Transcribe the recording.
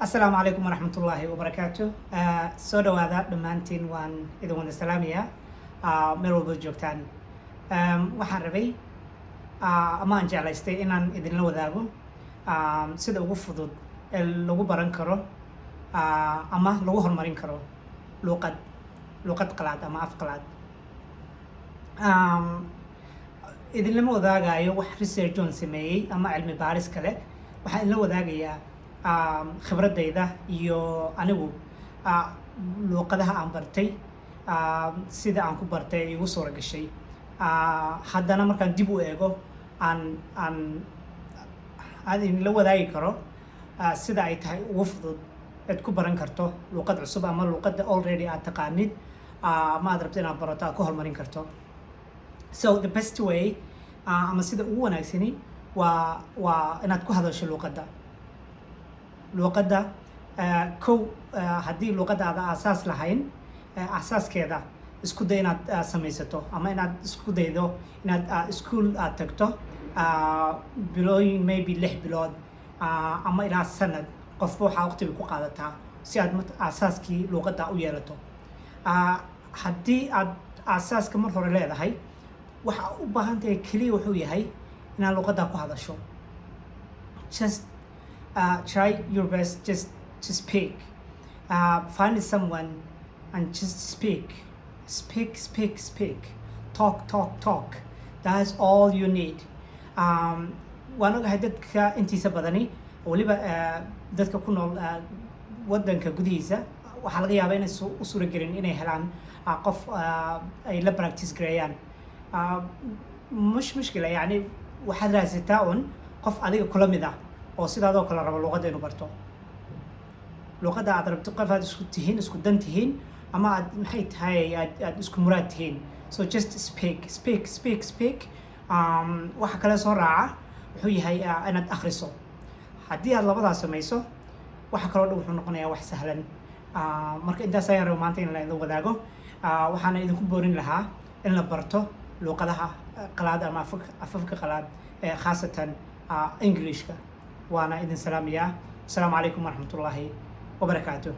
Asalaamu calaykum waraxmatullaahi wabarakaatu. Soo dhawaada dhammaantiin, waan idin wada salaamayaa meel walba joogtaan. Waxaan rabay ama aan jeclaystay inaan idinla wadaago sida ugu fudud ee lagu baran karo ama lagu horumarin karo luuqad qalaad ama af qalaad. Idinlama wadaagayo wax research oon sameeyey ama cilmi baaris kale. Waxaan idinla wadaagayaa khibradayda iyo anigu luuqadaha aan bartay, sida aan ku bartay ay igu suura gashay. Haddana markaan dib u eego aan idinla wadaagi karo sida ay tahay ugu fudud eed ku baran karto luuqad cusub ama luuqadda already aad taqaanid ama aad rabto inaad barato aad ku horumarin karto. So the best way ama sida ugu wanaagsani waa inaad ku hadasho luuqadda. Kow, haddii luuqadda aada aasaas lahayn, asaaskeeda isku day inaad samaysato ama inaad isku daydo inaad school aad tagto bilooyin, maybe 6 bilood ama ilaa sanad. Qofba waxaa waqti bay ku qaadataa si aad aasaaskii luuqadda u yeelato. Haddii aad aasaaska mar hore leedahay, waxa u baahan tahay keliya wuxuu yahay inaad luuqadda ku hadasho. Just try your best just to speak. Find someone and just speak, speak, speak, speak, talk, talk, talk. That's all you need. Waan ogahay dadka intiisa badani, weliba dadka ku nool waddanka gudihiisa, waxaa laga yaabaa inay u suuragelin inay helaan qof ay la practice gareeyaan. Mush mushkila, yani waxaad raadsataa un qof adiga kula mid ah oo sidaadoo kale rabo luuqadda inuu barto, luuqadda aad rabto, qof aad isku tihiin, isku dan tihiin, ama aad, maxay tahay, aad isku muraad tihiin. So just speak, speak, speak, speak. Waxa kale soo raaca wuxuu yahay inaad akhriso. Haddii aad labadaas samayso, waxa kaloo dhan wuxuu noqonayaa wax sahlan. Marka intaas ayaan raba maanta in la idin wadaago. Waxaana idinku boorin lahaa in la barto luuqadaha qalaad ama afafka qalaad, khaasatan Englishka. Waana idin salaamayaa. Asalaamu calaykum waraxmatullaahi wabarakaatu.